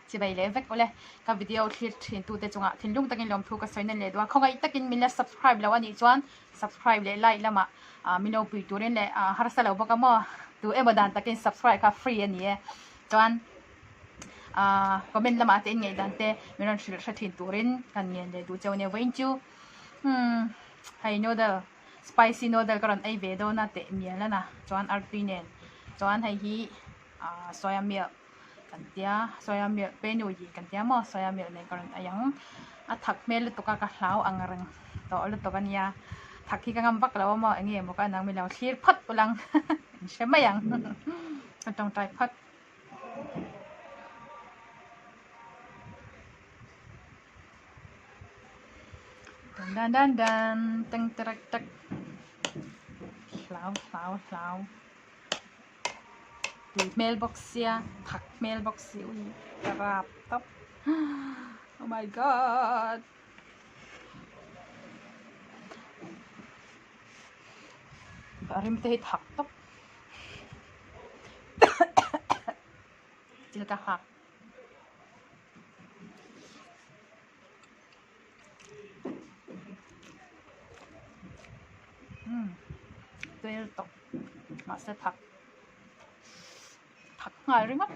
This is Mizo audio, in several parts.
Chibai leh vek ule. Ka video thlir thin tute chungah thinlung takin lawmthu ka sawi nan leh duh a. Khawngaih takin min la subscribe lo anih chuan subscribe leh like lamah min lo pui turin leh harsa lo bawk a maw tu emaw dan takin subscribe kha free a ni e. Chuan comment lamah te in ngaihdan te min rawn hrilh hre thin turin kan ngen leh duh cheu nia vawiin chu umm hei noodle spicy noodle ka rawn ei ve dawn a teh mial a na chuan artui nen chuan hei hi soya milk. Kan tia soya milk penu yih kan tia maw soya milk nen ka rawn ei ang a thak hmel lutuk a ka hlau ang reng tawh lutuk a nia thak hi ka ngam vak lo a maw eng nge maw ka en ang milo thlir phawt ulang in hre mai ang ka tawngtai phawt. Dan dan dan dan teng terek tek hlau hlau hlau. Tui hmel bawk sia thak hmel bawk si ui ka rap tawp oh my god a rim te hi thak tawp thil ka hak. Umm tel tawp mahse thak thak nghal ringawt.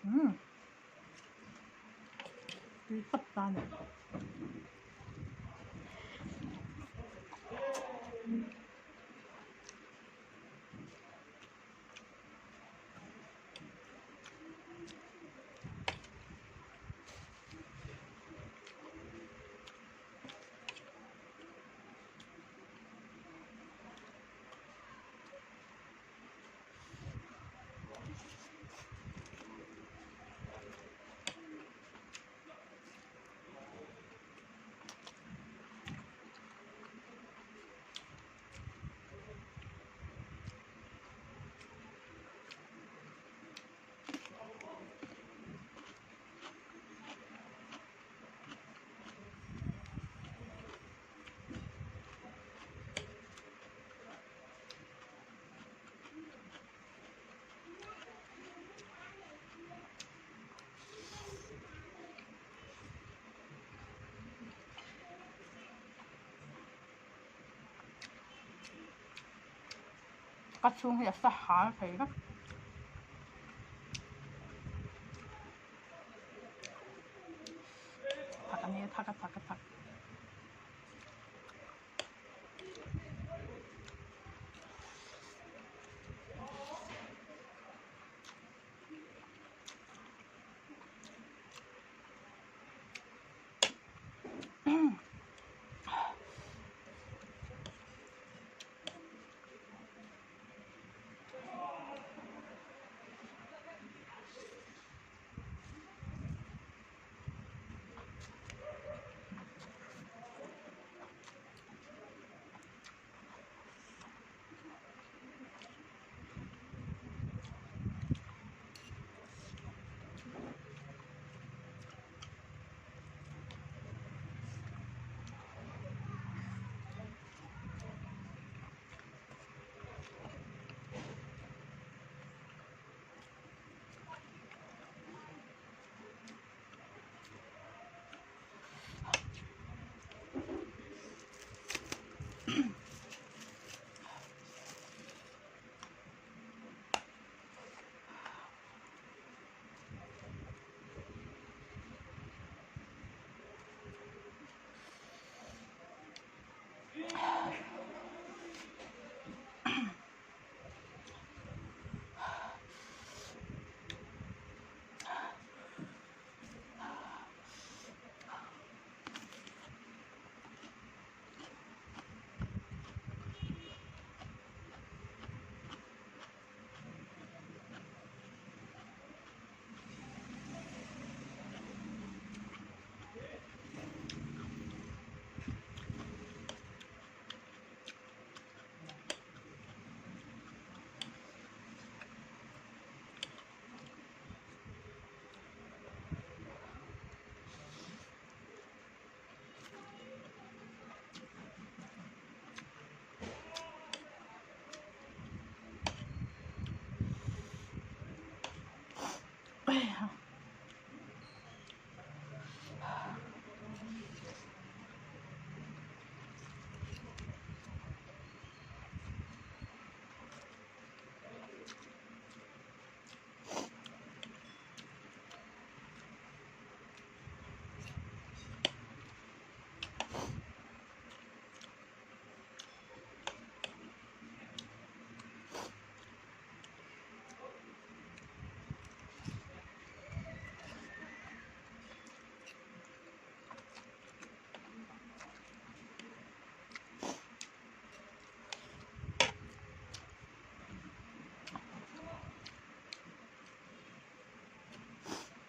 Umm tui tawp ta a ni. Ka chhung hi a sa hal thei vek. Thak a nia thak a thak a thak.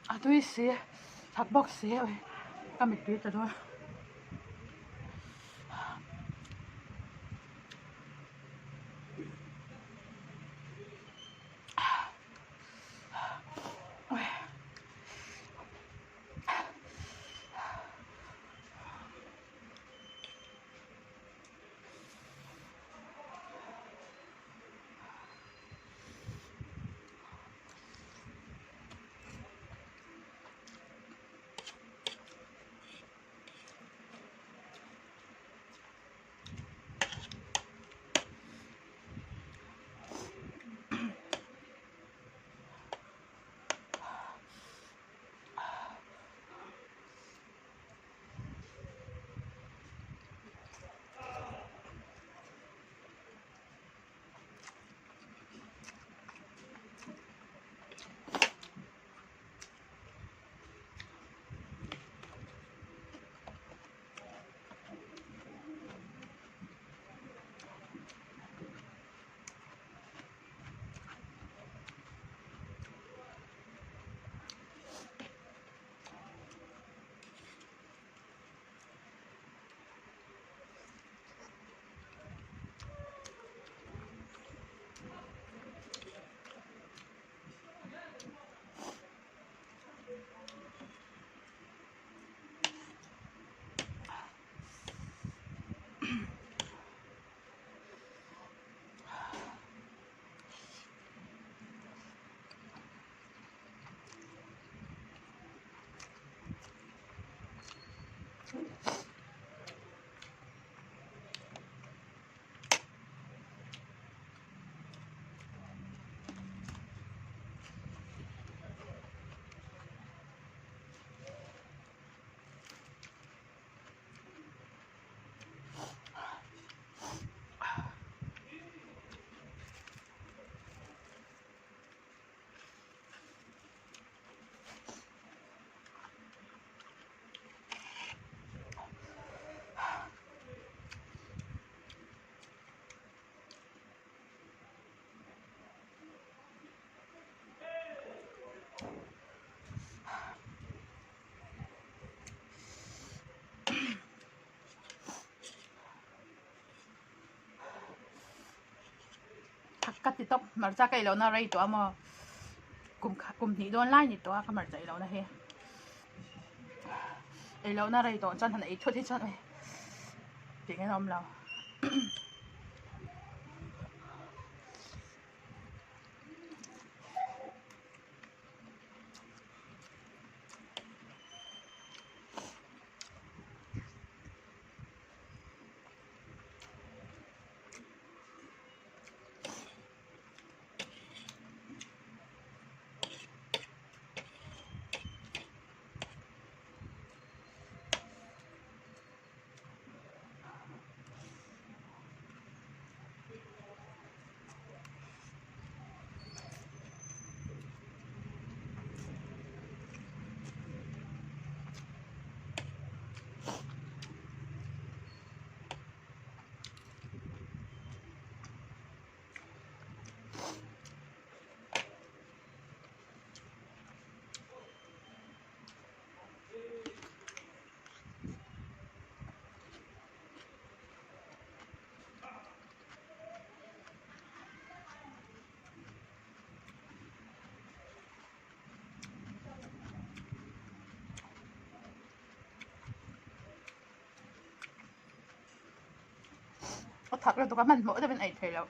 A tui si chak bawk si ka mittui ta dawn. Ka ti tawp hmarcha ka ei lohna rei tawh a maw kum khat kum hnih dawn lai ni tawh a ka hmarcha ei lohna hi ei lohna rei tawh chuan han ei thut hi chuan tih ngaihna awm lo. A thak lutuk a hmanhmawh deuhin a ei thei loh.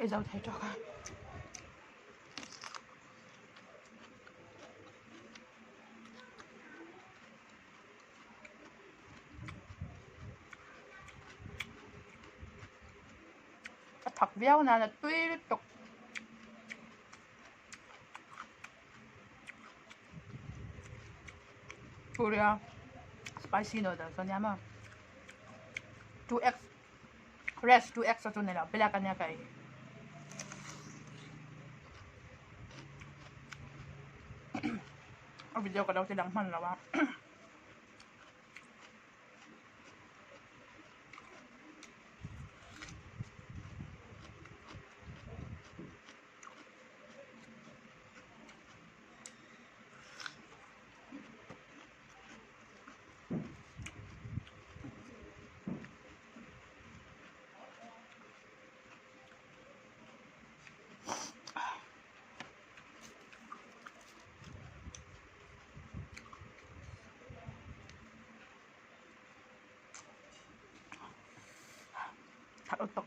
Ei zo thei tawk a. A thak viau nan a tui lutuk. Korea spicy noodles a nia maw 2x rest 2x a chu ni lo black a nia ka ei. A video ka lo ti lang hman lo a. Thak lutuk.